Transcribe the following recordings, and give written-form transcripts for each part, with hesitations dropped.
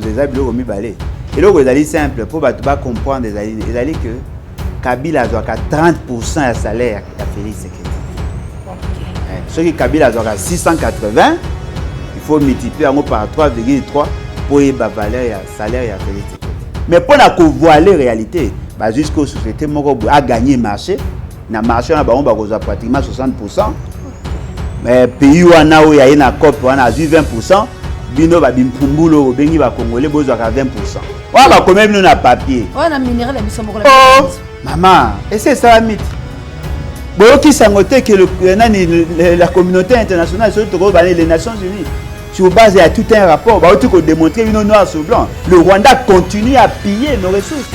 Eza biloko mibale. Eloko ezali simple mpo bato ba comprendre ezali nini? Ezali que Kabila azwaka 30% ya salaire ya Félix Tshisekedi. Eh, soki Kabila azwaka 680, il faut multiplier yango par 3,3 mpo oyeba valeur ya salaire ya Félix Tshisekedi. Mais mpo na kovoiler réalité, bazwi sikoyo société moko boye a gagner marché, na marché wana bango bakozwa pratiquement 60%. Mais pays wana oyo aye na cope wana azwi 20%, bino ba bimpumbulu obengi ba congolais bozwaka 20%. Wana bakomi bino na papier. Wana minerai na biso moko. Oh, mama, ese esalami te. Boyoki sango te que le, nani, la communauté internationale soki tokoyeba les Nations Unies sur base ya tout un rapport bauti kodémontrer bino noir sur blanc, le Rwanda continue à piller nos ressources.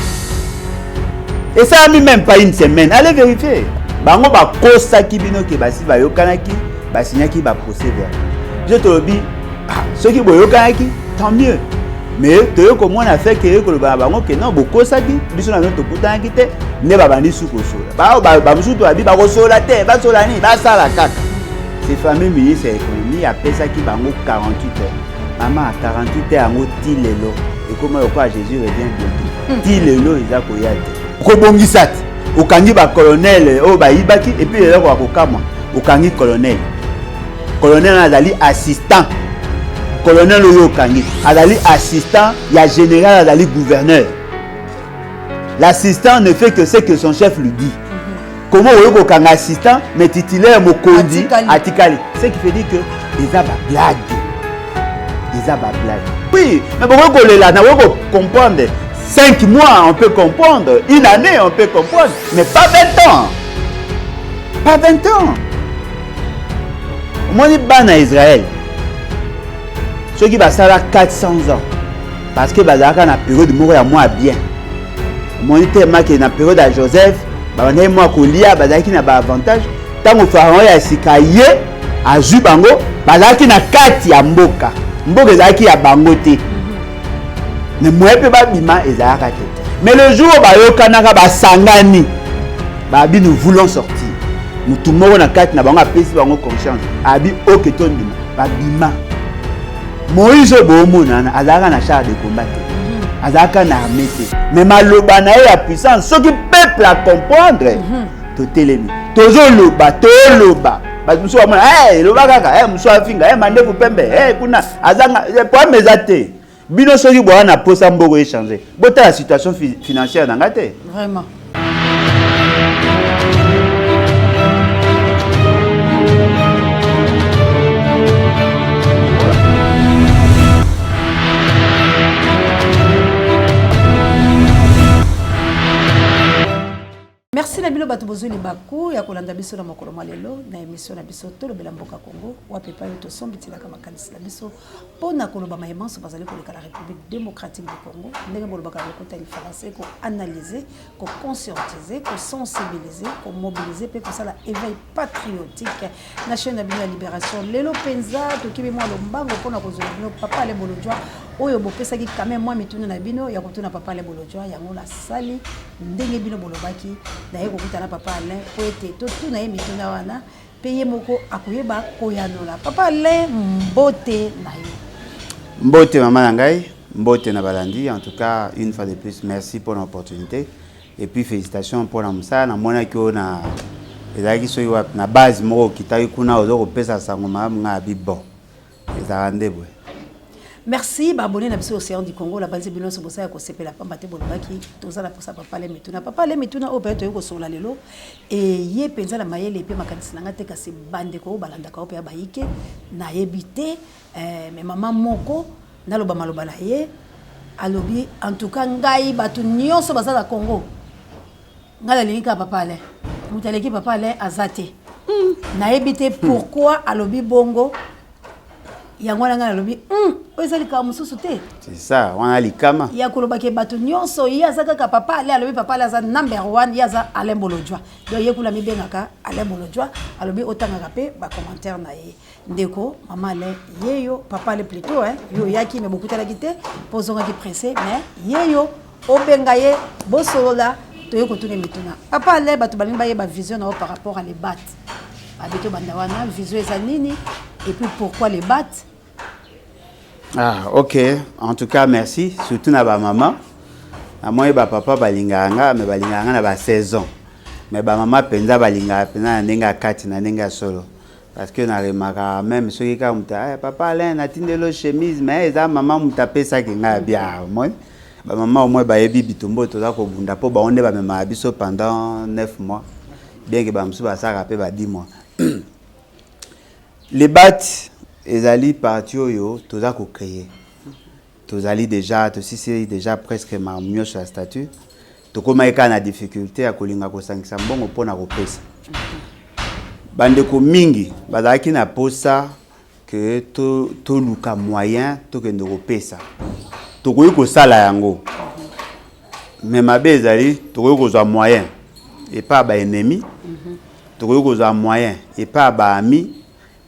Esalami même pas une semaine, allez vérifier. Bango bakosaki bino ke basi bayokanaki, basignaki ba procès verbal. Biso tolobi ah, soki boyokanaki tant mieux, mais toye komona fait ke koloba na bango ke non, bokosaki biso, na bino tokutanaki te. Nde babandi su kosola, bamosusu tobabi bakosola te, basola nini, basala kaka. Ce fameux ministre ya économie apesaki bango 48 heures. Mama, 48 heures yango ti lelo ekoma lokola Jésus revient bientôt, ti lelo eza koya te. Kobongisa te, okangi bacolonel oyo bayibaki, et puis eloko ya kokamwa, okangi colonel, colonel azali assistant, colonel oyo okangi azali assistant ya général, azali gouverneur. L'assistant ne fait que ce que son chef lui dit. Comment oyo kokanga assistant, mais titulaire mokonzi atikali? Ce qui fait dire que eza bablague, eza bablague. Oui, mais bokoki kolela, nakoki kocomprendre 5 mois, on peut comprendre une année, on peut comprendre, mais pas 20 ans, pas 20 ans. Omoni bana Israël, soki basala 400 ans, parce que bazalaka na période moko ya mwa bien. Omoni te make na période ya Joseph, babandaki mwa kolia, bazalaki na baavantage. Ntango Pharaon ya sika ye azwi bango, bazalaki na kati ya mboka, mboka ezalaki ya bango te, mais moye mpe babima ezalaka te. Mais le jour bayokanaka, basangani, babi: "Nous voulons sortir." Motu moko na kati na bango apesi bango conscience, abi: "Ok, tondima." Babima. Moïse oyo boomona azalaka na char de combat te, azalaka na armée te, mais maloba na ye ya puissance, soki peuple acomprendre, totelemi, tozoloba, toloba. Bato mosusu bamona eloba kaka, mosusu afinga mandefu pembe kuna azanga problème eza te. Bino soki boya na posa mboko échange, botala situation financière na nga te. Vraiment. Merci na bino bato bozwi libaku ya kolanda biso na mokolo mwa lelo na émission na biso Tolobela Mboka Congo, wapi epai oyo tosombitilaka makanisi na biso mpo na koloba maye manso bazali koleka na République démocratique du Congo. Ndenge bolobaka lokota ya lifalanse, koanalyse, koconscientiser, kosensibiliser, komobiliser mpe kosala éveil patriotique na chaîne na bino ya Libération. Lelo mpenza tokimi mwa lombango mpona kozwela bino papa Alain Bolodjwa oyo bopesaki quand même mwa mituna na bino ya kotuna papa Alain Bolodjwa. Yango nasali ndenge bino bolobaki, naye kokutana papa Alain po ete totuna ye mituna wana mpe ye moko akoyeba koyanola. Papa Alain, mbote na yo. Mbote mama na ngai, mbote na balandi. En tout cas, une fois de plus, merci pour l'opportunité et puis félicitations pour na mosala. Namonaki oyo na ezalaki soki wapi, na base moko okitaki kuna, oza kopesa sango malamu. Ngai abi bon, ezalaka nde boye. Merci baabonné na biso Océan du Congo. Nabanzi bino nyonso bosala kosepela, pamba te bolobaki toza na posa papa Alain mituna. Papa Alain, mituna oyo mpenza toyei kosola lelo eye mpenza na mayele mpe makanisi na nga te, kasi bandeko oyo balandaka oyo mpe ya bayike nayebi te. Mais mama moko naloba maloba na ye, alobi: "En tout cas, ngai bato nyonso baza na Congo, ngai nalingi kaka papa Alain, moto aleki papa Alain aza te." Nayebi te pourquoi alobi bongo. Yango wana ngai nalobi oyo eza likambo mosusu te. C'est ça wana likama. Ya kolobaki bato nyonso, ye aza kaka papa Alain. Alobi papa Alain aza number one, ye aza Alain Bolodjwa. Donc ye kuna mibengaka Alain Bolodjwa. Alobi otangaka mpe bacommentaire na ye. Ndeko mama Alain, ye yo, papa Alain plutôt, hein, yo oyaki me bokutanaki te mpo ozongaki pressé, mais ye yo obenga ye, bosolola. Toye kotuna mituna. Papa Alain, bato balingi bayeba vision na yo par rapport à le BAT. Babi tobanda wana, vision eza nini et puis pourquoi le BAT? Ah, ok. En tout cas, merci. Surtout na ba maman. Namoni ba papa balingaka nga, mais balingaka nga na ba saison. Mais ba mama penza balingaka penza na ndenge ya kati, na ndenge ya solo. Parce que na remarquaka meme soki kaka moto, ah, papa Alain, natindeli yo chemise, mais eza mama moto apesaki nga bia, omoni. Ba mama au moins bayebi bitumba oyo toza kobunda po bango nde bamemaka biso pendant 9 mois. Bien que ba mosusu basalaka pe ba 10 mois. Lebat ezali parti oyo toza ko créer. Tozali dejà, tosisi dejà presque makambo nyonso ya statut. Tokomaki kaka na difficulté ya kolinga kosangisa mbongo mpo na kopesa. Bandeko mingi bazalaki na posa que toluka moyen tokende kopesa. Tokoki kosala yango. Mais mabe ezali tokoki kozwa moyen epai ya ba ennemis, tokoki kozwa moyen epai ya ba amis,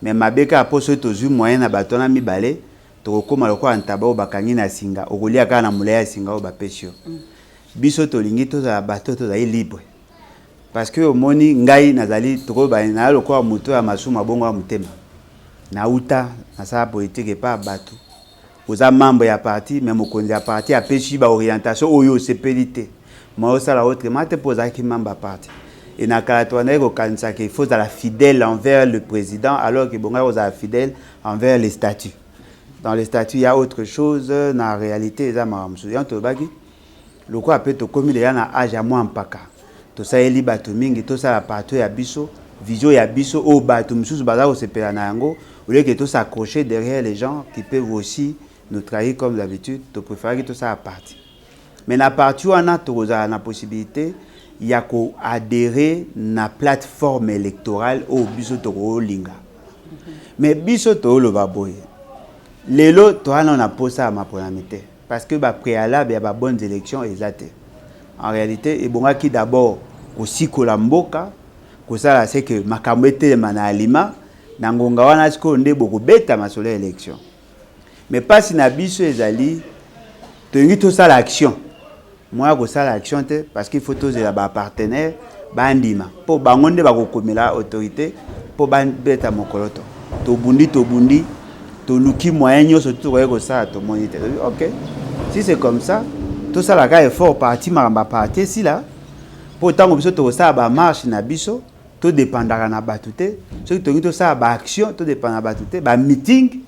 mais mabe kaka mpo soki tozwi moyen na bato wana mibale, tokokoma lokola ntaba oyo bakangi na singa, okolia kaka na molai ya singa oyo bapesi yo. Biso tolingi tozala bato tozali libre. Parce que omoni ngai nazali tokoyeba na lokola moto ya masumu abongo ya motema. Nauta nasala politique epai ya bato. Oza membre ya parti, mais mokonzi ya parti apesi ba orientation oyo osepeli te. Moi osala autrement te mpo ozalaki membre ya parti. Et na kala tobandaki kokanisa que il faut ozala fidèle envers le président alors que ebongaki kozala fidèle envers les statuts. Dans les statuts, il y a autre chose, na réalité eza makambo mosusu. Yango tolobaki lokola mpe tokomi deja na age ya mwa mpaka, tosaleli bato mingi, tosala parti ya biso, vision ya biso oyo bato mosusu baza kosepela na yango, au lieu que tos'accrocher derrière les gens qui peuvent aussi nous trahir comme d'habitude, topréféraki tosala parti. Mais na parti wana tokozala na possibilité ya koadhérer na plateforme électorale oyo biso tokolinga. Mais biso tooloba boye, lelo toza nano na posa ya maponami te, parce que ba préalable ya ba bonnes élections eza te. En réalité ebongaki d'abord kosikola mboka, kosala ce que makambo etelema na alima na ngonga wana, sikoyo nde bokobeta masolo ya élection. Mais mpasi na biso ezali tolingi tosala action, moya kosala action te, parce qu'il faut tozela bapartenaire bandima mpo bango nde bakokomela autorité mpo babeta mokolo. To tobundi, tobundi, toluki moyen nyonso tokoki kosala, tomoni te. Ok, si c'est comme ça, tosalaka effort parti, makambo ya parti esila, mpo ntango biso tokosala bamarche na biso, todépendaka na bato te. Soki tolingi tosala baaction, todépenda na bato te, bameeting,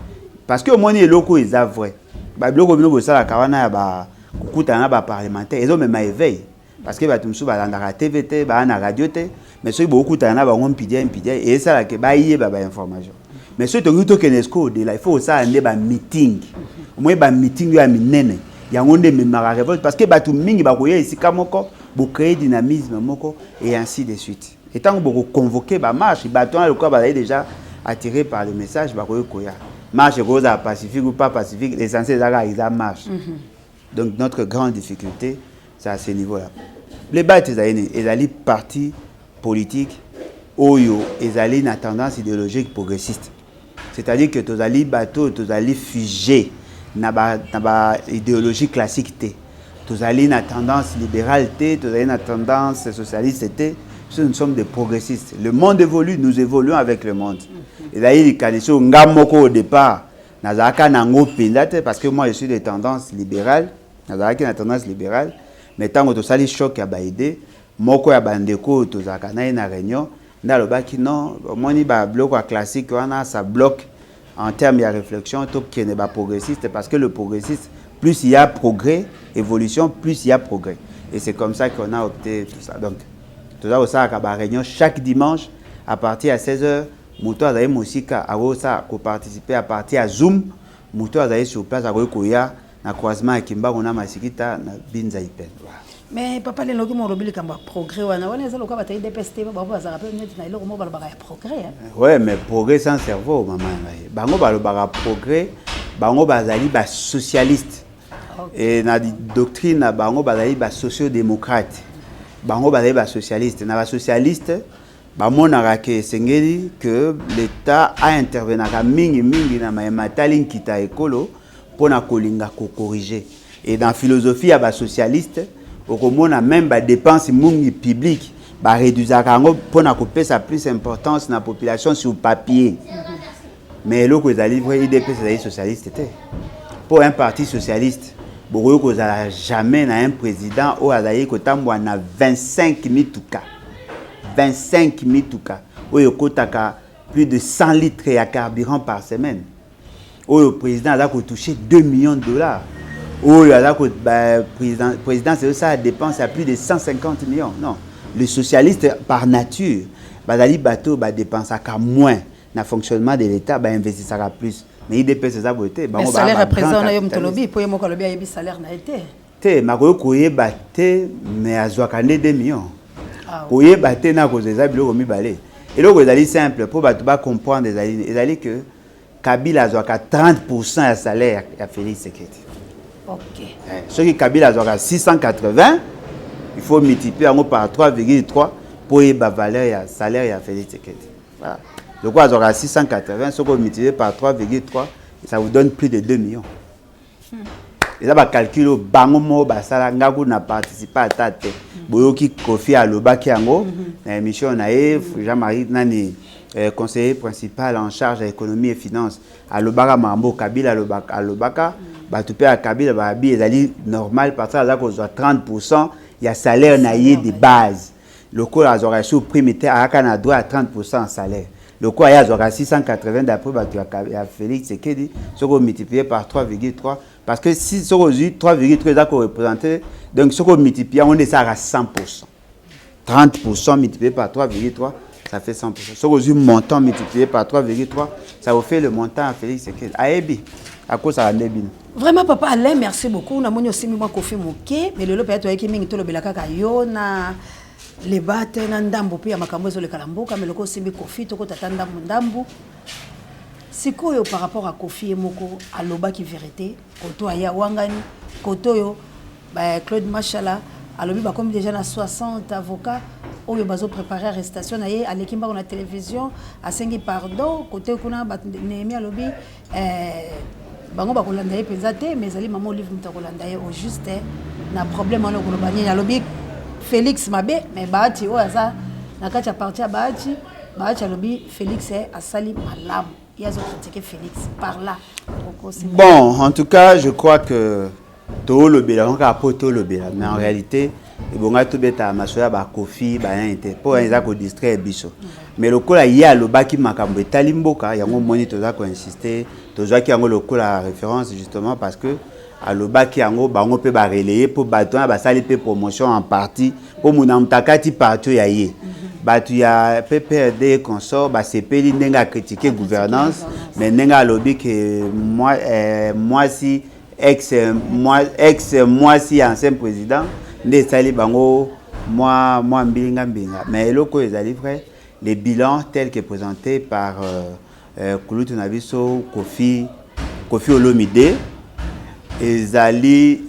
parce que omoni eloko oyo eza vrai, babiloko bino bosalaka wana ya kokutana na baparlementaire ezomema éveil, parce que bato mosusu balandaka TV te, baa na radio te, mais soki bokutana na bango mpidia mpidia, esalaka bayeba bainformation. Mais soki tolingi tokende siko au-delà, il faut kosala nde bameeting. Omoni bameeting oyo ya minene, yango nde ememaka révolte, parce que bato mingi bakoya esika moko, bocréer dynamisme moko et ainsi de suite. Et ntango bokoconvoquer bamarche, bato wana lokola bazali déjà attiré par le message, bakoki koya. Marche ekozala pacifique ou pas pacifique, l'essentiel eza kaka eza marche. Donc notre grande difficulté, c'est à ce niveau là. Le bat ezali nini? Ezali parti politique oyo ezali na tendance idéologique progressiste, c'est-à-dire que tozali bato oyo tozali figé na ba idéologie classique te, tozali na tendance libérale te, tozali na tendance socialiste te. Nous sommes des progressistes. Le monde évolue, nous évoluons avec le monde. Ezali likanisi oyo nga moko au départ nazalaka nango mpenza te, parce que moi je suis de tendance libérale, nazalaki na tendance libérale. Mais ntango tosali choc ya baidées, moko ya bandeko oyo tozalaka na ye na réunion nde alobaki: non, omoni babiloko ya classique wana, ça bloque en termes ya réflexion, tokende baprogressiste, parce que le progressiste, plus il y a progrès, évolution, plus il y a progrès. Et c'est comme ça qu'on a opté tout ça. Donc toza kosalaka baréunion chaque dimanche à partir ya 16 heures. Moto azali mosika akosala koparticiper à partir ya Zoom, moto azali sur place akoki koya na croisement ya Kimbangu na Masikita na Binza Ipene. Mais papa, lelo oki molobi likambo ya progrès wana, wana eza lokola bato ya UDPS te, bango bazalaka mpe neti na eloko moko balobaka ya progrès. Ouais, mais progrès sans cerveau, mama ya ngai. Bango balobaka progrès, bango bazali basocialiste. Et na doctrine na bango bazali basociodémocrate, bango bazali basocialiste. Na basocialiste bamonaka ke esengeli ke l'État aintervenaka mingimingi na mayema etali nkita ekolo mpona kolinga kocorriger. Et dans philosophie ya basocialiste, okomona même badépense mingi publique baréduisaka yango mpona kopesa plus importance na population sur papier. Mais eloko ezali vrai, UDPS ezali socialiste te. Mpo un parti socialiste, bokoki kozala jamais na un président oyo azali kotambola na 25 mituka, 25 mituka oyo ekotaka plus de 100 litres ya carburant par semaine, oyo président aza kotouche 2 millions de dollars, oyo aza président, présidence ezosala dépense ya plus de 150 millions. Non, le socialiste par nature bazali bato badépensaka moins na fonctionnement de l'État, bainvestissaka plus. Mais UDPS eza boye te. Bango salaire ya président na yo, moto olobi po ye moko alobi ayebi salaire na ye te. Te, makoki koyeba te, mais azwaka nde 2 millions. Koyeba te na kozwa eza biloko mibale. Eloko ezali simple mpo bato bacomprendre ezali que Kabila azwaka 30 ya salaire ya Félix Tshisekedi. Soki Kabila azwaka 680, il faut multiplier yango par 3,3 mpo oyeba valeur ya salaire ya Félix Tshisekedi. Voilà. Lokola azwaka 680, soki omultiplie par 3,3, ça vous donne plus de 2 millions. Eza bacalcul oyo bango moko basala. Nga kuna participe ata te. Boyoki Kofi alobaki yango na émission na ye. Jean-Marie nani, conseiller principal en charge ya économie et finance, alobaka makambo Kabila alobaka. Bato mpe ya Kabila babi ezali normal parce que aza kozwa 30 ya salaire na ye de base. Lokola azwaka sur prime te, ayaka na droit ya 30 ya salaire. Lokola ye azwaka 680 d'après bato ya Félix Tshisekedi, soki omultiplie par 3,3, parce que si soki ozwi 3,3 eza koreprésente, donc soki omultiplie yango nde esalaka 100. 30 multiplié par 3,3, ça fait 100. Soki ozwi montant multiplié par 3,3, ça vous fait le montant ya Félix Tshisekedi. Ayebi akosaka nde bino. Vraiment, papa Alain, merci beaucoup. Namoni osimbi mwa Kofi moke, mais lelo mpenza toyaki mingi tolobela kaka yo na leba te na ndambo mpe ya makambo ezoleka na mboka. Mais loko osimbi Kofi, tokota ata ndambu ndambu. Sikoyo, par rapport à Kofi, ye moko alobaki vérité. Koto aya wangani, koto oyo Claude Mashala alobi bakomi déjà na 60 avocats oyo bazoprépare arrestation na ye. Aleki mbango na télévision, asengi pardon. Kote kuna Néhémie alobi bango bakolanda ye mpenza te, mais ezali mama Olive moto akolanda ye. Au juste na problème wana, okoloba nini? Alobi Félix mabe, mais Bahati oyo aza na kati ya parti ya Bahati, Bahati alobi Félix asali malamu, ye azocritiquer Félix par là. Bon, en tout cas, je crois que tolobela yango kaka mpo tolobela, mais en réalité ebongai tobetaka masolo ya baKofi bayani te mpo eza kodistraire biso. Mais lokola ye alobaki makambo etali mboka yango, omoni toza koinsiste, tozwaki yango lokola référence justement parce que alobaki yango, bango mpe barelaye mpo bato wana basali mpe promotion en partie mpo muna moto akati parti oyo ya ye. Bato ya PPRD consort basepeli ndenge acritiquer gouvernance, mais ndenge alobi ke mwasi ex mwasi ya ancien président nde esali bango mwa mbilinga mbilinga. Mais eloko oyo ezali vrai, les bilans tels que présentés par kulutu na biso Kofi Olomide ezali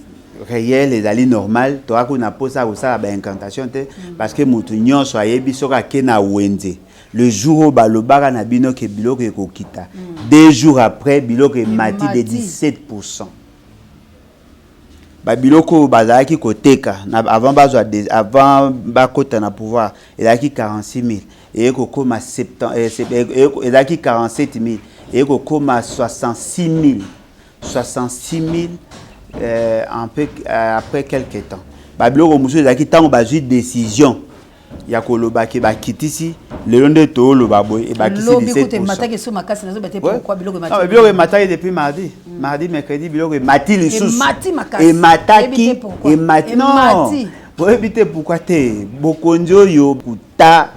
réel, ezali normal. Toka kuna mposa ya kosala baincantation te, parce que motu nyonso ayebi soki ake na wenze, le jour oyo balobaka na bino ke biloko ekokita, 2 jours après biloko emati de 17. Babiloko oyo bazalaki koteka avant bazwa, avant bakota na pouvoir, ezalaki 46 000, eye kokóma, ezalaki 47 000, eye kokóma 66 000, 66 000 un peu après quelque temps. Babiloko mosusu ezalaki, ntango bazwi décision ya koloba ke bakitisi, lelo nde tooloba boye, ebakisi. Biloko emataki depuis mardi, mercredi, biloko emati lisusu, emataki, emati. Non, boyebi te pourquoi te. Bokonzi oyo kuta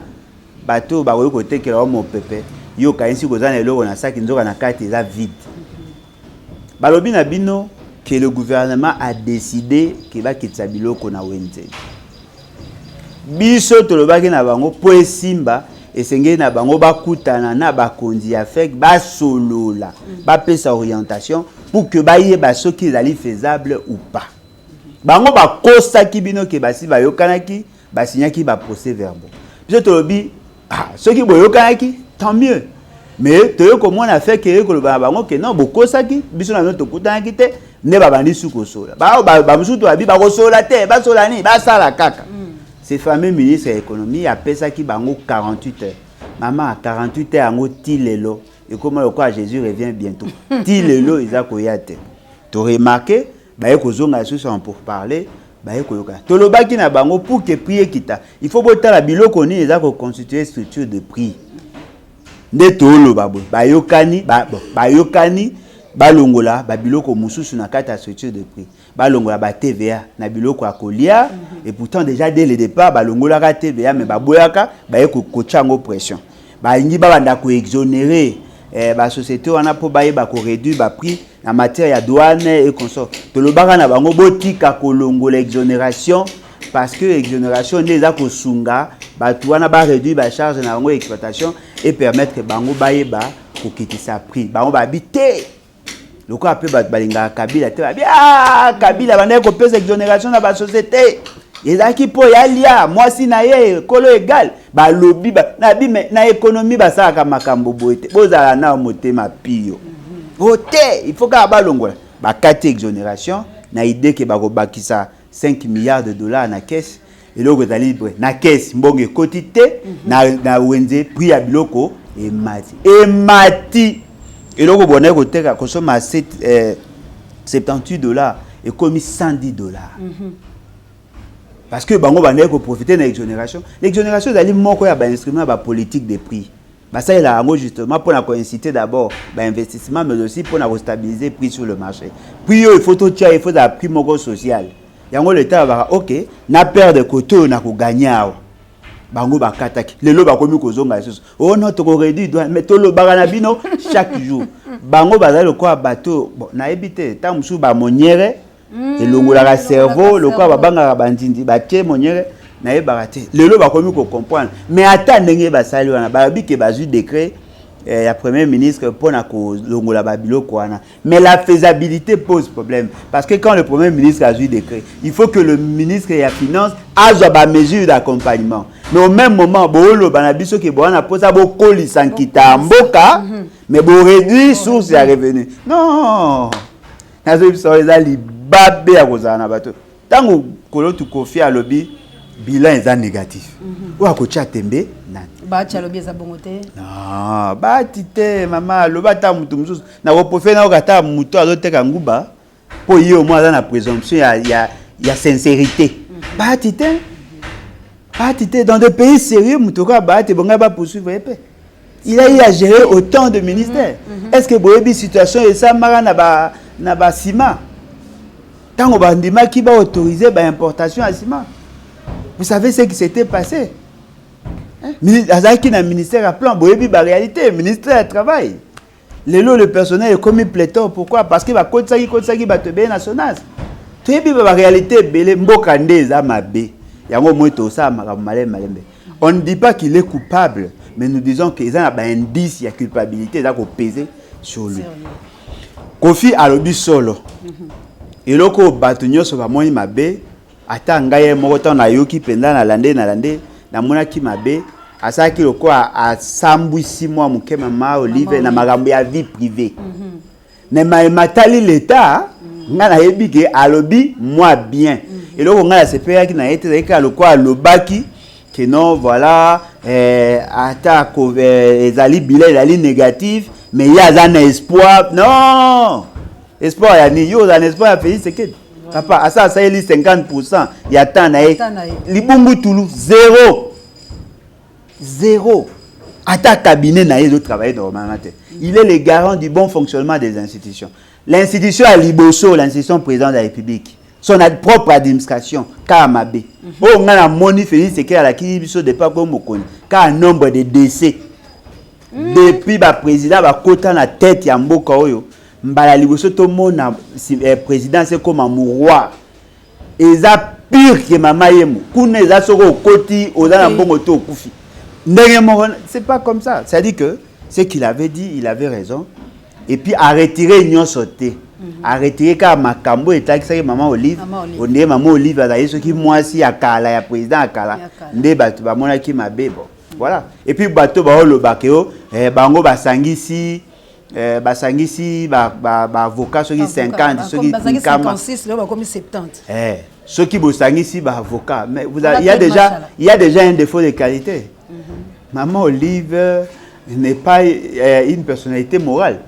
bato oyo bakoki kotekela wa mopepe, yo okanisi koza na eloko na saki, nzoka na kati eza vide. Balobi na bino que le gouvernement a décidé ke bakitisa biloko na wenze. Biso tolobaki na bango mpo esimba, esengeli na bango bakutana na bakonzi ya FEC, basolola, bapesa orientation pour que bayeba soki ezali faisable ou pas. Bango bakosaki bino ke basi bayokanaki, basignaki baprocès verbaux. Biso tolobi, ah, soki boyokanaki, tant mieux. Mais toye komona FEC eye koloba na bango ke non, bokosaki biso, na bino tokutanaki te. Nde babandi su kosola. Bamosusu tobabi bakosola te, basola nini, basala kaka. Ce fameux ministre ya économie apesaki bango 48 heures. Mama, 48 heures yango ti lelo ekóma lokola Jésus revient bientôt, ti lelo eza koya te. Toremarquer, baye kozonga lisusu en pourparler, baye koyoka. Tolobaki na bango, pour que prix ekita, il faut botala biloko nini eza koconstituer structure de prix. Nde toloba boye, bayokani bon, bayokani balongola babiloko mosusu na kati ya structure de prix, balongola ba TVA na biloko ya kolia. Et pourtant, déjà dès le départ balongolaka TVA, mais baboyaka, baye kotia yango pression. Balingi babanda koexonérer basociété wana mpo bayeba koréduire baprix na matière ya douane et consort. Tolobaka na bango, botika kolongola exonération, parce que exonération nde eza kosunga bato wana baréduire bacharge na bango exploitation et permettre bango bayeba kokitisa prix. Bango babi te, lokola mpe bato balingaka Kabila te, babi: "Ah, Kabila bandaki kopesa exonération na basociété, ezalaki mpo yalia mwasi na ye ekolo égal." Balobi na bi na économie basalaka makambo boye te. Bozala na motema pio o te, il faut kaka balongola. Bakati exonération na idée ke bakobakisa 5 milliards de dollars na caisse. Eloko ezali boye, na caisse mbongo ekoti te. Na wenze prix ya biloko emati, emati. Eloko bonaki koteka, kosomba 78 $ ekomi 110 $, parce que bango bandaki koprofiter na exonération. L'exonération ezali moko ya bainstrument ya bapolitique de prix. Basalelaka yango justement mpona koinciter d'abord bainvestissement, mais aussi mpona kostabiliser prix sur le marché. Prix oyo il faut totia, il faut ezala prix moko social. Yango leta babaka: "Ok, na perdre côté oyo, na kogagner awa." Bango bakataki. Lelo bakomi kozonga lisusu: "Oh non, tokoréduire douane." Mais tolobaka na bino chaque jour, bango bazali lokola bato, bon, nayebi te, ntango mosusu bamoniere elongolaka cerveau, lokola babangaka bandindi batie moniere, nayebaka te. Lelo bakomi kocomprendre. Mais ata ndenge basali wana, balobi ke bazwi décret ya premier ministre mpona kolongola babiloko wana, mais la faisabilité pose problème, parce que quand le premier ministre azwi décret, il faut que le ministre ya finance azwa bamesure d'accompagnement. Mais au même moment, booloba na biso ke bowana mposa bokolisa nkita ya mboka, mais boréduire source ya revenu. Non, nazoyebisa, eza libabe ya kozala na bato. Ntango kolotu Kofi alobi bilan eza négatif, oyo akotia tembe nani? Bahati alobi eza bongo te. Non, Bahati te, mama alobi ata motu mosusu nakoprofite, nayoka ata motu azoteka nguba, mpo ye omoi aza na présomption ya sincérité. Bahati te, Bahati te. Dans des pays sérieux, moto kaka Bahati bongai bapoursuivre ye mpe. Il a eu à gérer autant de ministères. Est ce que boyebi situation esamaka na basima ntango bandimaki baautoriser baimportation ya ciment? Vous savez ce qui s'était passé? Azalaki na ministère ya plan, boyebi baréalité. Ministère ya travail, lelo le personnel ekomi pléthore. Pourquoi? Parce que bakotisaki kotisaki bato ebele nationale. Toyebi ba baréalité ebele. Mboka nde eza mabe, yango moi tosala makambo malembe malembe. On ne dit pas qu'il est coupable, mais nous disons que eza na baindice ya culpabilité eza kopese sur lui. Kofi alobi solo. Eloko oyo bato nyonso bamoni mabe, ata ngai ye moko, ntango nayoki mpenza, nalande nalande, namonaki mabe. Asalaki lokola asambwisi mwa moke mama Olive na makambo ya vie privée. Mais matali leta, ngai nayebi ke alobi mwa bien. Eloko ngai nasepelaki na ye te, ezalaki kaka lokola alobaki ke non, voilà, ata ezali bilan ezali négatif, mais ye aza na espoir. Non, espoir ya nini? Yo ozala na espoir ya Félix Tshisekedi? Papa asa asaleli 50 % ya temps na ye, libungutulu zéro, zéro. Ata cabinet na ye ezotravailler normalement te. Il est le garant du bon fonctionnement des institutions. L'institution ya liboso, l'institution président de la République, son propre administration, kaka mabe. Oyo ngai namoni Félix Tshisekedi alakisi biso depuis ko mokonzi, kaka nombre de décès depuis baprésident bakota na tête ya mboka oyo. Mbala liboso tomona présidence ekoma mouroir, eza pire ke mama yemo kuna. Eza soki okoti, oza na mbongo te, okufi ndenge moko. C'est pas comme ça. C'est à dire que ce qu'il avait dit, il avait raison. Et puis aretirer nyonso te, aretirer kaka makambo etakisaki mama Olive. Ondenge mama Olive azali soki mwasi ya kala ya président ya kala, nde bato bamonaki mabe. Bon, voilà. Et puis bato baolobaka yo, bango basangisi, basangisi baavocat soki 50, soki nkama, soki bosangisi baavocat. Mais vous avez, il y a déjà un défaut de qualité. Maman Olive n'est pas une personnalité morale.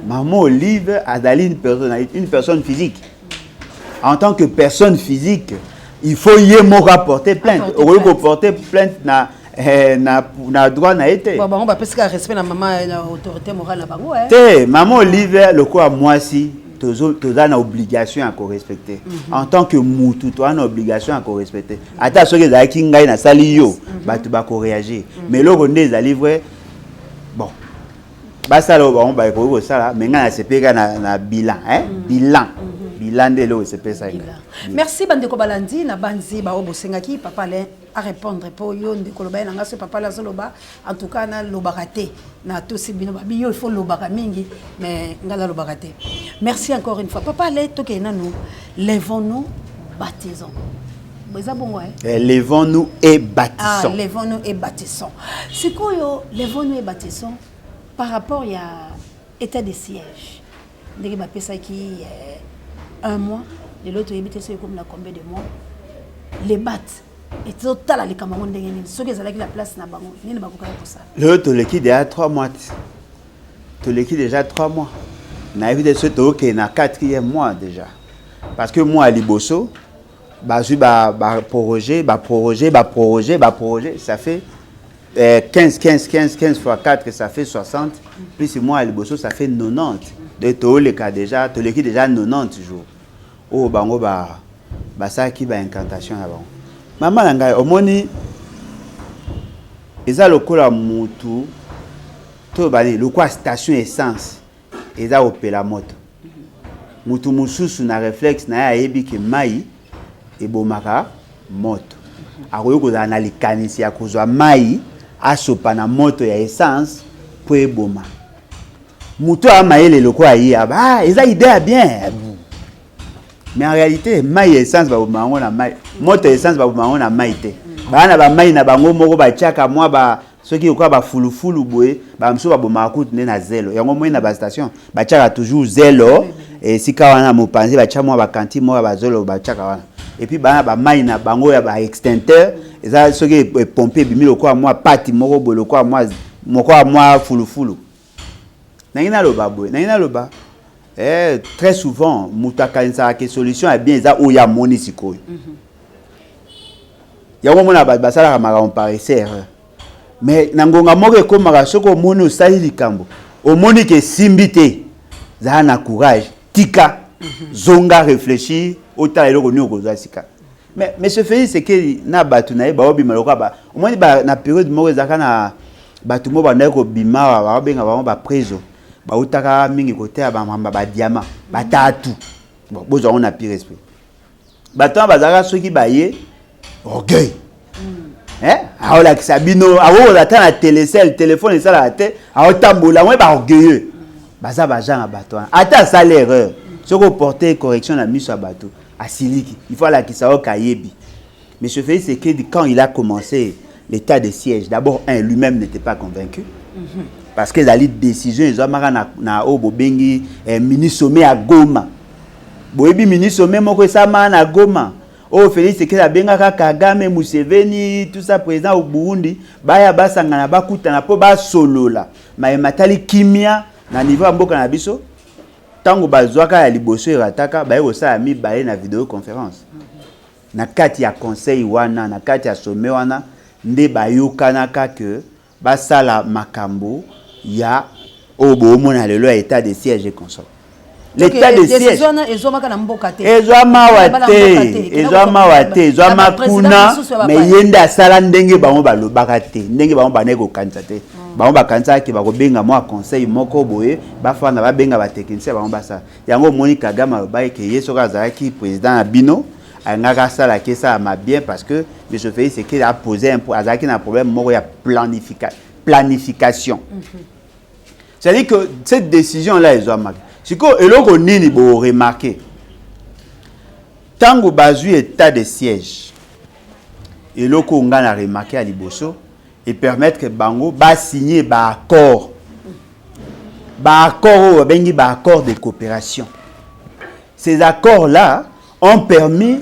Maman Olive azali une personne, une personne physique. En tant que personne physique, il faut ye moko aporter plainte. Okoki koporter plainte na, eh, na, na droit na ye te. Bon, bango bapesika respect na mama, na autorité morale na bango, eh. Te, Mama Olive lokola mwasi, toza na obligation ya korespecte. En tant que mutu, toza na obligation ya korespecte. Ata soki ezalaki ngai nasali yo, bato bakoréagir. Mais eloko nde ezali vrai, bon, basala oyo bango bakoki kosala, mais ngai nasepelika na bilan, eh? Bilan, bilan nde eloko esepesaki ngai. Merci bandeko balandi na banzi bao bosengaki papa Alain arépondre mpo yo ndeko loba ye na nga so papa Alain azoloba. En tout cas nalobaka te, natosi bino babi yo il faut lobaka mingi, mais nga nalobaka te. Merci encore une fois, papa Alain. Tokende nanu levons-nous, bâtissons, eza bongo, eh? Eh, levons-nous et bâtissons. Ah, levons-nous et bâtissons. Sikoyo levons-nous et bâtissons par rapport ya état de siège, ndenge bapesaki un mois, lelo toyebi te soki ekomi na combien de mois. Les bat ezotala likambo yango ndenge nini? Soki ezalaki la place na bango, nini bakokaki kosala? Lelo toleki déjà 3 mois te, toleki déjà 3 mois. Nayebi te soki tokokende na quatrième mois déjà, parce que mois ya liboso bazwi baproroger, baproroger, baproroger, baproroger, ça fait 15, 15, 15, 15 fois 4, ça fait 60, plus mois ya liboso, ça fait 90. Donc toleka déjà, toleki déjà 90 jours oyo bango basalaki baincantation na bango. Mama na ngai, omoni, eza lokola mutu to bani, lokola station essence eza kopela moto. Mutu mosusu na réflexe na ye ayebi ke mai ebomaka moto, akoki kozala na likanisi ya kozwa mai asopa na moto ya essence mpo eboma. Moto aya mayele lokola ye aba, ah, eza idée ya bien, mais en réalité mai ya essence baboma yango na mai, moto ya essence baboma yango na mai te. Baa na bamai na bango moko batiaka mwa ba soki lokola bafulufulu boye. Bamosusu babomaka kutu nde na zelo yango. Moi na bastation batiaka toujours zelo esika wana mopanzi, batia mwa bakanti moko ya bazelo batiaka wana. Et puis baa na bamai na bango ya baextincteur, eza soki epompe ebimi lokola mwa pâte moko boye, lokola mwa moko ya mwa fulufulu. Nangi naloba boye, nangi naloba, très souvent moto akanisaka ke solution ya bien eza oyo amoni sikoyo. Yango omona bato basalaka makambo par essai erreur, mais na ngonga moko ekomaka, soki omoni osali likambo, omoni ke esimbi te, zala na courage, tika, zonga réfléchir, otala eloko nini okozwa sika. Mais monsieur Félix Tshisekedi na bato na ye baobima lokola ba omoni ba, na période moko ezalaka na bato moko bandaki kobima awa, baobenga bango bapreso, bautaka mingi koteya bamamba badiama batatu. Bon, bozwa yango na pire esprit. Bato wana bazalaka soki baye orgueil, eh? Aolakisa bino, akokoza ata na telecel, telefone esalaka te, aotambola ngo baorgueilleux. Baza bagenre ya bato wana, ata asali erreur, soki oporte correction na miso ya bato, asiliki. Il faut alakisa oyo kayebi. Monsieur Félix Tshisekedi, quand il a commencé l'état de siège, d'abord un, lui-même n'était pas convaincu, parce que ezali décision ezwamaka na oyo bobengi mini sommet ya Goma. Boyebi mini sommet moko esalama na Goma, oyo Félix Tshisekedi abengaka Kagame, Museveni, tout ça, président au Burundi, baya basangana, bakutana mpo basolola mayema atali kimia na niveau ya mboka na biso. Ntango bazwaka ya liboso, erataka, baye kosala mibale na vidéoconférence. Na kati ya conseil wana, na kati ya sommet wana nde bayokanaka ke basala makambo ya oyo boomona lelo ya état de siège et consort. L'état de siège ezwamaka na mboka te. Ezwama wa te, ezwama wa te, ezwama kuna, mais ye nde asala ndenge bango balobaka te, ndenge bango bandaki kokanisa te. Bango bakanisaki bakobenga mwa conseil moko boye, bafanda, babenga batechnicien bango, basala yango. Omoni, Kagame alobaki ke ye soki azalaki président na bino, alingaki asalaki esalama bien, parce que M. Félix Tshisekedi a posé un, azalaki na problème moko ya planification. C'est-à-dire que cette décision là ezwamaki sikoyo. Eloko nini boremarquer ntango bazwi état de siège? Eloko oyo ngai na remarquer ya liboso, epermettre bango basigne baaccord, baaccord oyo babengi baaccord de coopération. Ces accords là ont permis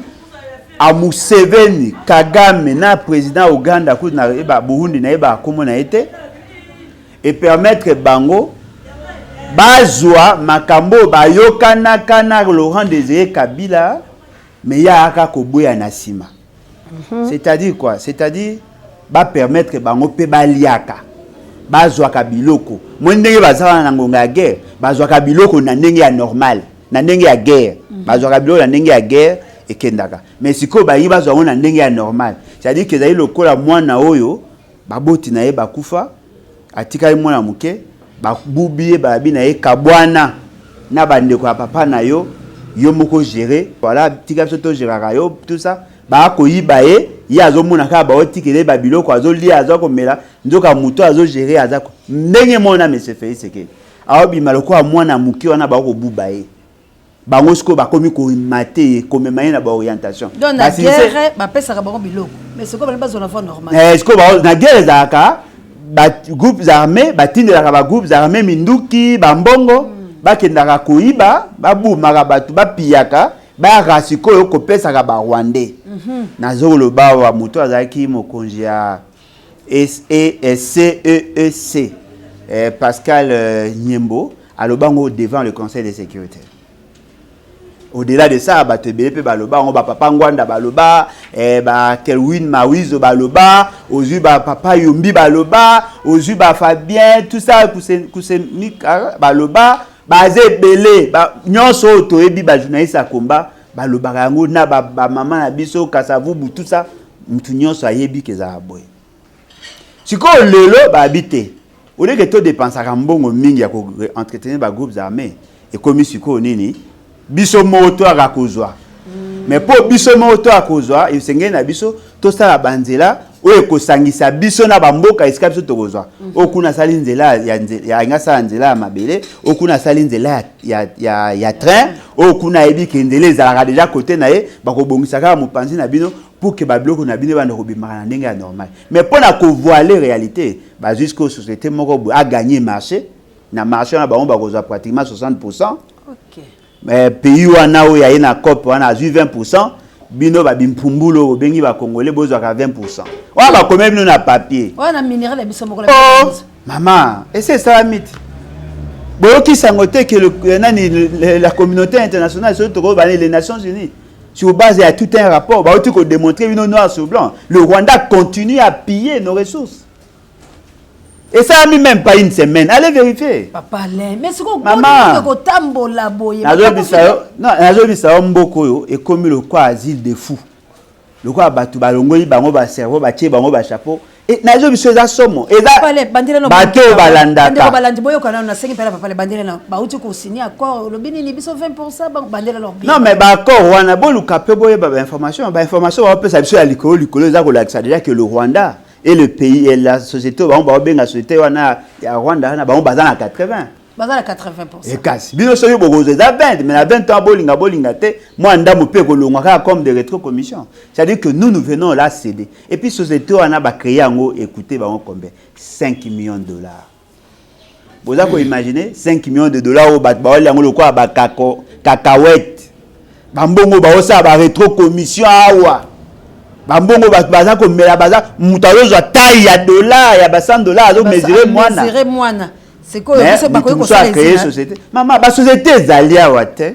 à Museveni, Kagame na président Uganda kutu na yeba Burundi na yeba kombo na ye te, et permettre bango Bazwa makambo oyo bayokanaka na Laurent Désiré Kabila, mais ye ayaka koboya na nsima. C'est-à-dire quoi? C'est-à-dire bapermettre bango mpe baliaka, bazwaka biloko. Moi, ndenge baza wana na ngonga ya guerre, bazwaka biloko na ndenge ya normal, na ndenge ya guerre. Bazwaka biloko na ndenge ya guerre ekendaka, mais sikoyo bayi bazwa yango na ndenge ya normal. C'est-à-dire que ezali lokola mwana oyo baboti na ye bakufa, atikali mwana moke, babubi ye, bayabi na ye: "Kabwana na bandeko ya papa na yo, yo moko gérer. Voilà, tika biso togéraka yo." Tout ça, bakoyiba ye, ye azomona kaka baotikela ye babiloko, azolia, aza komela, nzoka moto azogérer aza ndenge mona. Monsieur Félix Tshisekedi aobima lokola mwana moke wana bakobuba ye. Bango sikoyo bakomi komate ye, komema ye na baorientation. Donc na guerre bapesaka bango biloko, mais sikoyo bali bazwa na voie normale. Sikoyo na guerre ezalaka bagroupes armés batindelaka bagroupes armés minduki, bambongo, bakendaka koyiba, babumaka bato, bapiyaka, bayaka sikoyo kopesaka Barwandais. Nazoloba awa, moto azalaki mokonzi ya CEEC, Pascal Nyembo, alobango devant le Conseil de sécurité. Au-delà de ça, bato ebele mpe baloba yango, bapapa Ngwanda baloba, bakelwin Mawizo baloba, ozwi bapapa Yombi baloba, ozwi bafabien, tout ça, Kusemika baloba, baza ebele. Nyonso oyo toyebi, bajournaliste ya komba balobaka yango na bamama na biso Kasavubu, tout ça, mutu nyonso ayebi ke ezala boye. Sikoyo lelo bayebi te, oleke todépensaka mbongo mingi ya koentretenir bagroupes armés, ekomi sikoyo nini? Biso moko toyaka kozwa. Mais mpo biso moko toyaka kozwa, esengeli na biso tosala banzela oyo ekosangisa biso na bamboka esika biso tokozwa. Oyo kuna asali nzela ya alingi asala nzela ya mabele, oyo kuna asali nzela ya train, oyo kuna ayebi ke nzela ezalaka déjà kote na ye, bakobongisa kaka mopanzi na bino pour ke babiloko na bino ebanda kobimaka na ndenge ya normal. Mais mpo na kovoiler réalité, bazwi sikoyo société moko boye agagner marché. Na marché wana, bango bakozwa pratiquement 60. Mais pays wana oyo aye na cope wana azwi 20. Bino babimpumbulu oyo bobengi Bakongole, bozwaka 20. Wana bakomi bino na papier. Wana minerai na biso moko. Oh, mama, ese esalami te, boyokisi yango te ke nani, la communauté internationale, soki tokoyeba les Nations unies, sur base ya tout un rapport bauti kodémontrer bino noir sur blanc, le Rwanda continue à piller nos ressources. Esalami même pas une semaine, allez vérifier. Papa Alain, mais sikoyo Mama. kotambola boye. Nazobisa yo, non, nazobisa yo, mboka oyo ekomi lokola asile de fou, lokola bato balongoli bango bacerveau, batie bango bachapeau. Nazobiso, eza somo, eza bato oyo balandaka. Balandi, boyoka nano, nasengi mpela papa, bandela na bauti kosigner accord, olobi nini? Biso 20, bandela. Non, mais baaccord wana, boluka mpe boyeba bainformation. Bainformation baopesa biso ya likolo likolo eza kolakisa déjà que le Rwanda et le pays et la société, bango baobenga société wana ya Rwanda wana, bango baza na 80. Baza na 80. Ekasi bino soki bokozwa eza 20, mais na 20 ans, bolinga bolinga te, mwa ndambo mpe ekolongwa kaka comme de rétrocommission. C'est à dire que nous, nous venons là céder. Et puis société wana bacréer yango, écoutez, bango combien? 5 millions de dollars. Boza koimagine 5 millions de dollars oyo bato baolia yango lokola bacacahuète. Bambongo baosala barétrocommission awa, bambongo bato baza komela, baza moto azozwa taille ya dollar ya ba 100 $, azomesurer mwana. Mwana sikoyo biso bakoki kosala société. Mama, basociété ezali awa te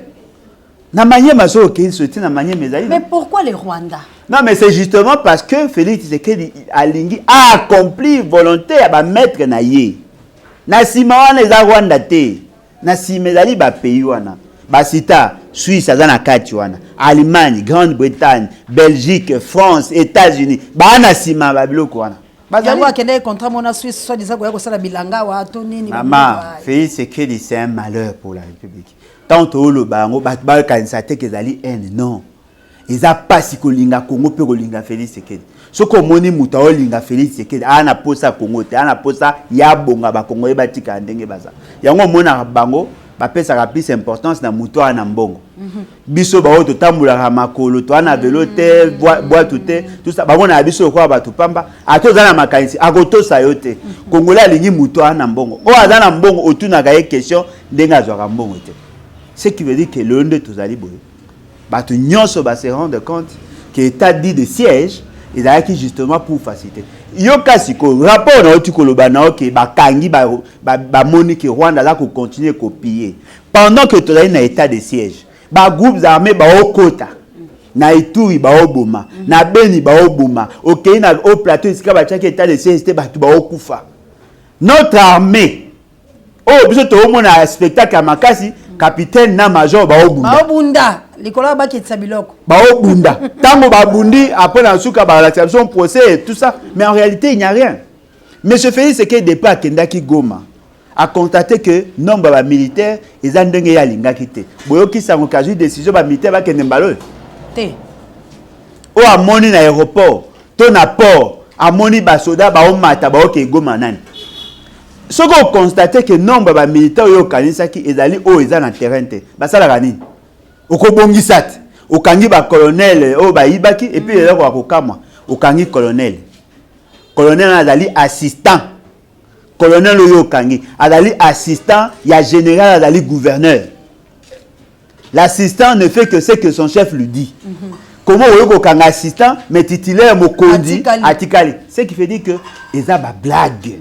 na Manyema. Soki okei, société na Manyema ezali. Mais pourquoi le Rwanda? Non, mais c'est justement parce que Félix Tshisekedi alingi accomplir volonté ya bamaître na ye. Na nsima wana eza Rwanda te, na nsima ezali bapays wana basita. Suisse aza na kati wana, Allemagne, Grande-Bretagne, Belgique, France, États-Unis, baa na nsima ya babiloko wana. Yango akendaki contrat mona Suisse, soit disant koya kosala bilanga awa to nini. Mama, Félix Tshisekedi, c'est un malheur pour la République. Tant tooloba yango, bato bakanisa te ke ezali haine. Non, eza mpasi kolinga Kongo mpe kolinga Félix Tshisekedi. Soki omoni moto aolinga Félix Tshisekedi, aa na posa Kongo te, aa na posa ya bonga Bakongo ye batikala ndenge baza. Yango omonaka bango bapesaka plus importance na moto wana na mbongo. Biso baoyo totambolaka makolo, toa na velo te, bwatu te, tout ça, bamonaka biso lokola bato pamba. Ata oza na makanisi, akotosa yo te. Congolais alingi moto wana na mbongo. Oyo aza na mbongo, otunaka ye question ndenge azwaka mbongo te. Ce qui veut dire que lelo nde tozali boye, bato nyonso base rendre compte que état dit de siège ezalaki justement pour faciliter. Yoka sikoyo rapport nauti koloba na yo ke bakangi, bamoni ke Rwanda aza kocontinue kopiller pendant que tozali na état de siège. Bagroupes armés baokota na Ituri, baoboma na Beni, baoboma. Okei na au plateau, esika batiaki état de siège te, bato baokufa. Notre armée oyo biso toomona spectacle ya makasi, capitaine na major baobunda. Baobunda likolo ya bakitisa biloko. Baobunda. Ntango babundi, après na suka balakisa biso procès et tout ça, mais en réalité il n'y a rien. Monsieur Félix Tshisekedi, depuis akendaki Goma, a constaté que nombre ya bamilitaire eza ndenge ye alingaki te. Boyoki sango kazwi décision bamilitaire bakende mbala oyo? Te. Oyo amoni na aéroport to na port, amoni basoda baomata, baoke Goma, nani? Soki oconstate ke nombre ya bamilitaire oyo okanisaki ezali oyo eza na terrain te, basalaka nini? Okobongisa te. Okangi bacolonel oyo bayibaki. Et puis eloko ya kokamwa, okangi colonel, colonel wana azali assistant. Colonel oyo okangi azali assistant ya général, azali gouverneur. L'assistant ne fait que ce que son chef lui dit. Comment oyo kokanga assistant, mais titulaire, mokonzi, atikali. Atikali. Ce qui fait dire que eza bablague,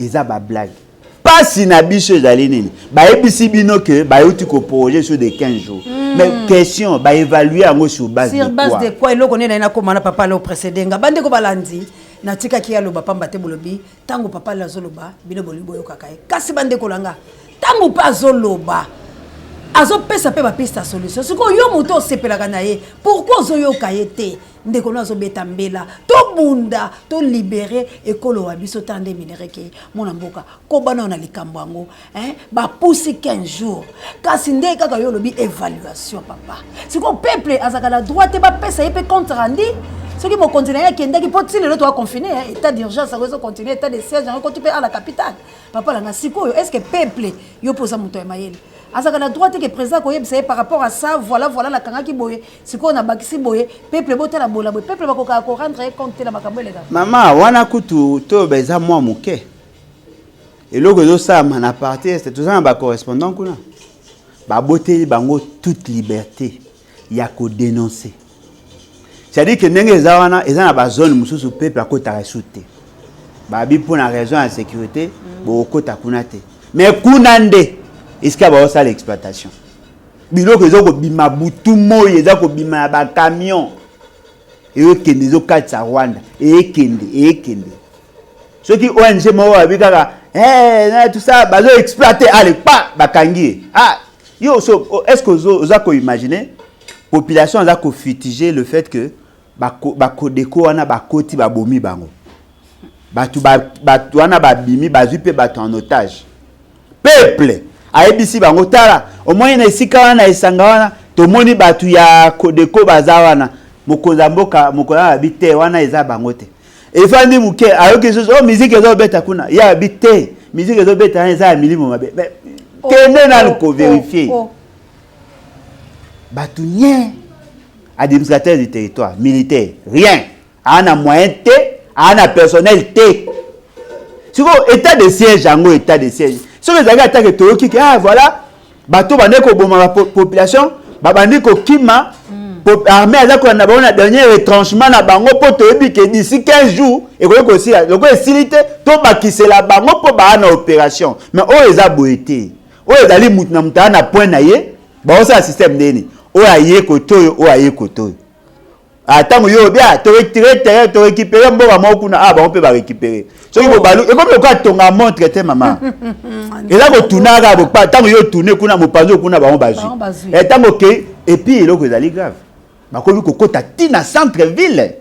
eza bablague. Mpasi na biso ezali nini? Bayebisi bino ke bayuti koproroger sur de 15 jours, mais question, baévalue yango sur base sur de base quoi? De quoi? Eloko nini naye nakóma na papa ale oprécédé nga. Bandeko balandi, natikaki aloba pamba te. Bolobi ntango papa ale azoloba, bino bolingi boyokaka ye. Kasi bandeko na nga, ntango mpe azoloba, azopesa mpe bapiste ya solution. Sikoyo yo moto osepelaka na ye, pourquoi ozoyoka ye te? Ndeko no azobeta mbela, tobunda, tolibere ekolo wa biso. Ta nde minerai ke mwana mboka kobana oyo na likambo yango, hein? Bapusi 15 jours, kasi nde kaka yo olobi évaluation, papa. Sikoyo peuple azalaka na droit te bapesa ye mpe compte rendu soki mokonzi na ye akendaki? Mpo ti lelo toa confiné, état d'urgence yango ezocontinue, état de siège yango ekoti mpe à la capitale. Papa nanga, sikoyo est ce que peuple, yo mpo oza moto ya mayele, azalaka na droit te ke président akoyebisa ye par rapport à ça, voilà, voilà, nakangaki boye, sikoyo nabakisi boye, peuple botala bola boye, peuple bakokaka korendre ye compte te na makambo eleka? Mama wana kutu toyoba eza mwa moke. Eloko ezosalama na partie est, toza na bacorrespondant kuna, baboteli bango toute liberté ya kodénoncer. C'est-à-dire que ndenge eza wana, eza na bazone mosusu peuple akotaka esu te. Babi mpo na raison ya sécurité, bokokota kuna te. Mais kuna nde esika baosala exploitation, biloko eza kobima butu moi, eza kobima na bacamion, eyokende, ezokatisa Rwanda, eyekende, eyekende. Soki ONG moko babi kaka, hey, tout ça, bazo exploiter, allez pa bakangi ye. Ah yo, so est ce que oza koimagine population aza kofutiger le fait que bakodeko wana bakoti, babomi bango, bato bato wana babimi, bazwi mpe bato en otage? Peuple ayebisi bango: tala, omoni na esika wana, na esanga wana, tomoni bato ya Kodeko baza wana. Mokonzi ya mboka, mokonzi alobi te, wana eza bango te. Efandi moke, ayoki lisusu o musique ezobeta kuna. Ye alobi te, musique ezobeta wana eza ya milimo mabe. Kende nanu kovérifier. Bato nye, administrateur du territoire militaire, rien, aa na moyen te, aa na personnel te. Sikoyo état de siège yango, état de siège soki ezalaki atake, toyoki ke ah voilà, bato bandi koboma population, babandi kokima, armée aza kolanda bango na dernier retranchement na bango, mpo toyebi ke d'ici 15 jours ekoki kosila. Lokola esili te, tobakisela bango mpo baa na opération. Mais oyo eza boye te. Oyo ezali mutu na mutu aa na point na ye, baosala système ndeni oyo aye kote oyo, oyo aye kote oyo. Ntango yo obi toretire terrain, torécupere mboka moko kuna, ah, bango mpe barécupere. Soki bobalu, ekomi lokola tonga montre te, mama, eza kotuna kaka. Ntango yo otune kuna, mopanzi oyo kuna, bango bazwi ntango okei. Et puis eloko ezali grave, bakomi kokota ntina centre ville.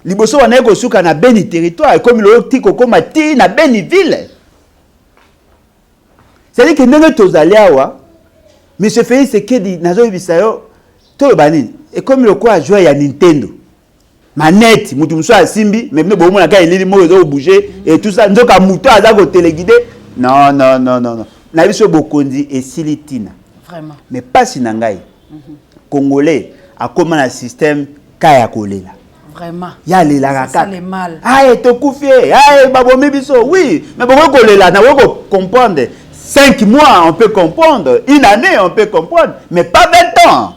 Liboso wana kosuka na Beni territoire, ekomi loyo ti kokóma ti na Beni ville. C'est-à-dire que ndenge tozali awa, monsieur Félix Tshisekedi, nazoyebisa yo, toloba nini, ekomi lokola joueur ya Nintendo, manette, mutu mosusu asimbi, mais bino bomona kaka elili moko ezobouge et tout ça, nzoka moto aza kotéléguide. Non, non, non, non, non, na biso bokonzi esili ntina. Vraiment. Mais mpasi na ngai, congolais akóma na système ka ya kolela. Vraiment. Ya alelaka kaka, aye tokufi ye, aye babomi biso. Oui, mais bokoki kolela, nakoki kocomprendre 5 mois, on peut comprendre une année, on peut comprendre, mais pas 20 ans,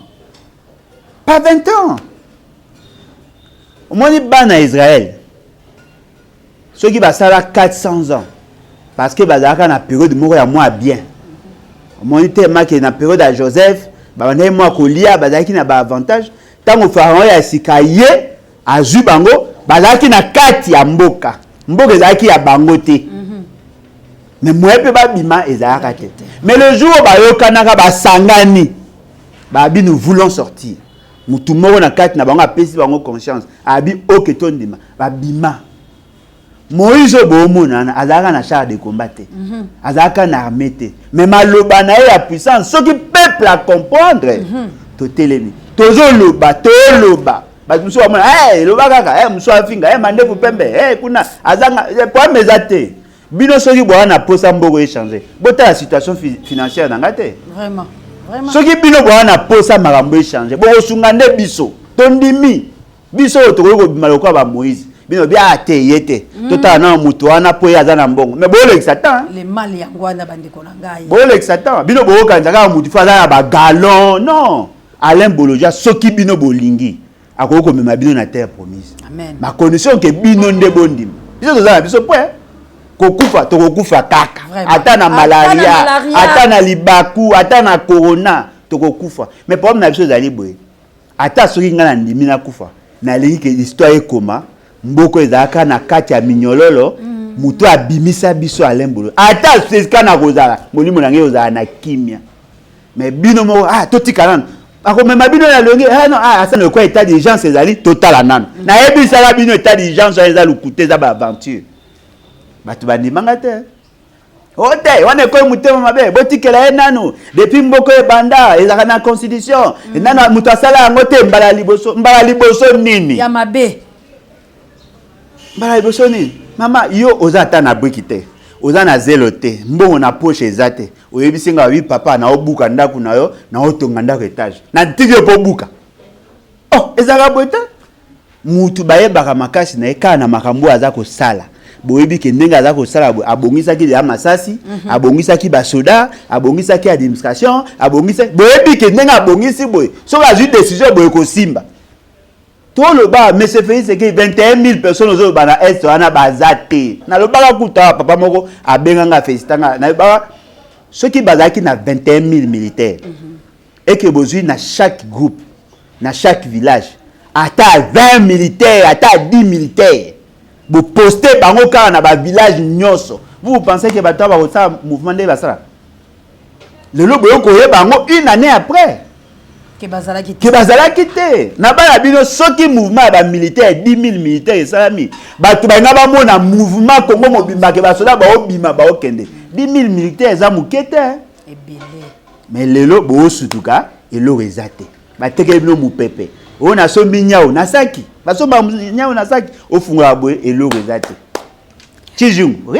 pas 20 ans. Omoni bana Israël Soki basala 400 ans, parce que bazalaka na période moko ya mwa bien. Omoni te make na période ya Joseph, babandaki mwa kolia, bazalaki na baavantage. Ntango Pharaon ya sika ye azwi bango, bazalaki na kati ya mboka, mboka ezalaki ya bango te, mais moye mpe babima ezalaka te. Mais le jour bayokanaka, basangani, babi: "Nous voulons sortir." Mutu moko na kati na bango apesi bango conscience, abi: "Ok, tondima." Babima. Moïse oyo boomona wana azalaka na char de combat te, azalaka na armée te, mais maloba na ye ya puissance, soki peuple acomprendre, totelemi, tozoloba, toloba. Bato mosusu bamona: "Hey, eloba kaka." Hey, mosusu afinga: "Hey, mandefu pembe." Hey, kuna azanga problème eza te. Bino soki boya na posa mboko échange, botala situation financière na nga te. Vraiment, vraiment. Soki bino boya na posa makambo échange, bokosunga nde biso. Tondimi, biso oyo tokoki kobima lokola bamoïse. Bino bia te, ye te, totala nano moto wana mpo ye aza na mbongo. Mais boolekisa temps. Le mal yango wana, bandeko na ngai. Boolekisa temps. Bino bokokanisa kaka motu fo aza na bagalon. Non, Alain Bolodja, soki bino bolingi, akoki komema bino na terre promise. Amen. Bacondition ke bino nde bondima. Biso toza na biso point kokufa, tokokufa kaka. Vraiment. Ata na Ata na malaria, malaria. Ata na libaku, ata na corona, tokokufa. Mais problème na biso ezali boye: ata soki ngai nandimi nakufa, nalingi ke histoire ekoma mboko ezalaka na kati ya minyololo, moto abimisa biso Alain Bolo. Ata esika na kozala, molimo na ngai ozala na kimia. Mais bino moko, ah, totika nano, akomema bino na longi. Ah, non, ah, asa lokwa état d'urgence ezali, totala nano. Nayebisaka bino, état d'urgence wana eza lokuta, eza baaventure. Bato bandimanga te. O te, wana ekoyi motema mabe. Botikela ye nanu. Depuis mboka ebanda, ezalaka na constitution. Nanu moto asala yango te. Mbala ya liboso, mbala ya liboso nini? Ya mabe. Mbala ya liboso nini? Mama, yo oza ata na briki te, oza na zelo te, mbongo na poche eza te. Oyebisi nga: "Wi papa, naobuka ndako na yo, naotonga ndako étage." Natiki yo mpo obuka. Oh, ezalaka boye te. Mutu bayebaka makasi na ye kaka na makambo oyo aza kosala. Boyebi ke ndenge aza kosala boye, abongisaki deya masasi, abongisaki basoda, abongisaki administration, abongisaki. Boyebi ke ndenge abongisi boye, soki azwi décision boye, kosimba. Toloba, monsieur Félix, eke 21 000 personnes ozoloba na Est wana baza te. Nalobaka kuta awa, papa moko abenganga, félicitanga. Nayebaka soki bazalaki na 21 000 militaires, eke bozwi na chaque groupe, na chaque village, ata 20 militaires, ata 10 militaires, boposte bango kaka na bavillage nyonso, vous, vous pensez ke bato awa bakosala mouvement nde basala lelo? Boyo koyeba yango une année après. Ke bazalaki te. Ke bazalaki te. Na bana bino, soki mouvement ya bamilitaire, 10 000 militaire esalami, bato balinga bamona mouvement Kongo mobimba, ke basoda baobima, baokende. 10 000 militaire eza moke te. Ebele. Mais lelo boosutuka, eloko eza te. Batekeli bino mopepe oyo: "Nasombi nyau na saki." Basomba nyau na saki, ofungola boye, eloko eza te. Chijungu.